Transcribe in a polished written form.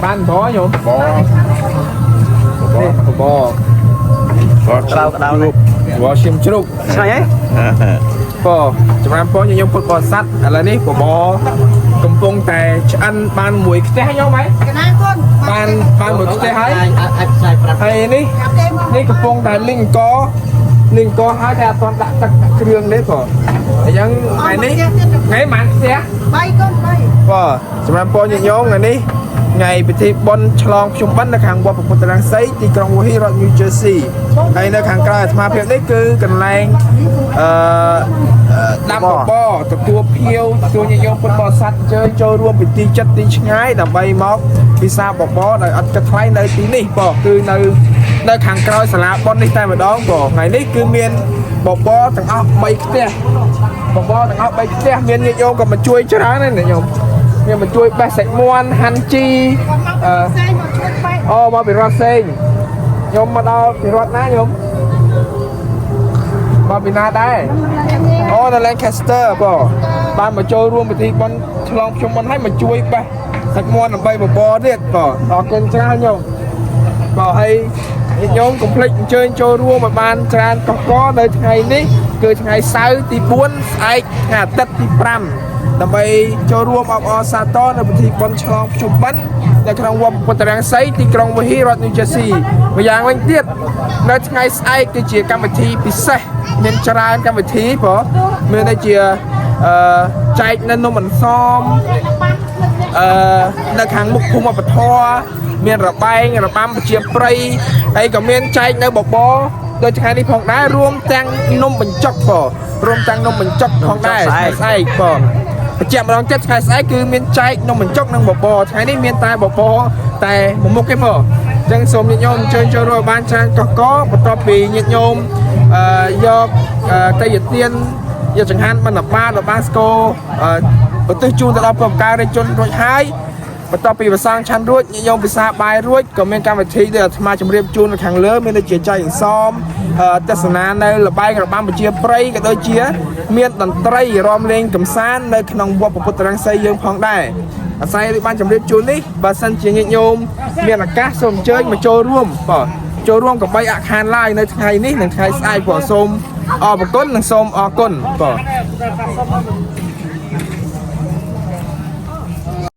បានបញោម ប បបប ប ក្តៅក្តៅណាស់ បឈាមជ្រូក ឆ្ងាញ់ហ៎ បចម្រើនពរញញោមពុទ្ធបរិស័ទឥឡូវនេះបបកំពុងតែឆ្អិនបានមួយខ្ទះញោមហ៎ កណាកូន បានបានមួយខ្ទះហើយ អាចផ្សាយប្រាប់ ហើយនេះ ប្រាប់គេមក នេះកំពុងតែលីងកលីងកហើយតែអត់ទាន់ដាក់ទឹកដាក់គ្រឿងទេបងអញ្ចឹងថ្ងៃនេះថ្ងៃប៉ុន្មានខ្ទះ បីកូនបី បាទសម្រាប់បងញាតិញោមថ្ងៃនេះថ្ងៃពិធីបុណ្យឆ្លងភ្ជុំបិណ្ឌនៅខាងវត្តពុទ្ធរង្សីទីក្រុងវូហ៊ីរដ្ឋ New Jersey ហើយនៅខាងក្រៅអាត្មាភាពនេះគឺកន្លែងអឺដាំបបរទទួលភ្ញៀវទទួលញាតិញោមពុទ្ធបរិស័ទអញ្ជើញចូលរួមពិធីចិត្តទីឆ្ងាយដើម្បីមកពិសាបបរដោយអត់គិតថ្លៃនៅទីនេះបងគឺនៅនៅខាងក្រោយសាលាបុណ្យនេះតែម្ដងបងថ្ងៃនេះគឺមានបបរទាំងអស់3ខ្ទះបបរទាំងអស់3ខ្ទះមានញាតិញោមក៏មកជួយច្រើនដែរញាតិញោម មានមកជួយបេះសាច់មាន់ហាន់ជី គាត់មក អឺ ផ្សេងមកជួយបែក អូមកពីរដ្ឋសេងខ្ញុំមកដល់ពីរដ្ឋណាខ្ញុំមកពីណាដែរអូនៅ Lancaster បងបានមកចូលរួមពិធីបុណ្យឆ្លងភ្ជុំបិណ្ឌហើយមកជួយបេះសាច់មាន់ដើម្បីបបរទៀតបងអរគុណច្រើនខ្ញុំបងហើយញាតិញោមកុំភ្លេចអញ្ជើញចូលរួមឲ្យបានច្រើនកកកនៅថ្ងៃនេះគឺថ្ងៃសៅរ៍ទី4ស្អែកថ្ងៃអាទិត្យទី5ដើម្បីចូលរួមអបអរសាទរនៅពិធីបុណ្យឆ្លងភ្ជុំបិណ្ឌនៅក្នុងវត្តពុទ្ធរង្សីទីក្រុងវូហ៊ីរដ្ឋ New Jersey ម្យ៉ាងវិញទៀតនៅថ្ងៃស្អែកគឺជាកម្មវិធីពិសេសមានច្រើនកម្មវិធីព្រោះមានដូចជាអឺចែកនៅនំអន្សមអឺនៅខាងមុខភូមិវប្បធម៌មានរបែងរបាំប្រជាប្រិយហើយក៏មានចែកនៅបបរដូចថ្ងៃនេះផងដែររួមទាំងនំបញ្ចុកបងរួមទាំងនំបញ្ចុកផងដែរថ្ងៃស្អែកបងបញ្ជាក់ម្ដងទៀតថ្ងៃស្អែកគឺមានចែកនំបញ្ចុកនិងបបរថ្ងៃនេះមានតែបបរតែមួយមុខទេបងអញ្ចឹងសូមញាតិញោមអញ្ជើញចូលរួមឲ្យបានច្រើនកកកបន្ទាប់ពីញាតិញោមអឺយកអឺតេយ្យទានយកចង្ហាន់បណ្ឌបាតដល់បានស្គរអឺឧទ្ទិសជូនទៅដល់ពលកររាជជនរួចហើយបន្ទាប់ពីប្រសាងឆាន់រួចញាតិញោមពិសាបាយរួចក៏មានកម្មវិធីដែលអាត្មាជម្រាបជូននៅខាងលើមានដូចជាចែកអន្សមអឺទស្សនានៅលបែងរបាំប្រជាប្រិយក៏ដូចជា មានតន្ត្រីរាំលេងកម្សាន្តនៅក្នុងវត្តពុទ្ធរង្សីយើងផងដែរអាស្រ័យដូចបានជម្រាបជូននេះបើសិនជាញាតិញោមមានឱកាសសូមអញ្ជើញមកចូលរួមបាទចូលរួមកុំបីអាក់ខានឡើយនៅថ្ងៃនេះនិងថ្ងៃស្អែកបាទសូមអរគុណនិងសូមអរគុណបាទ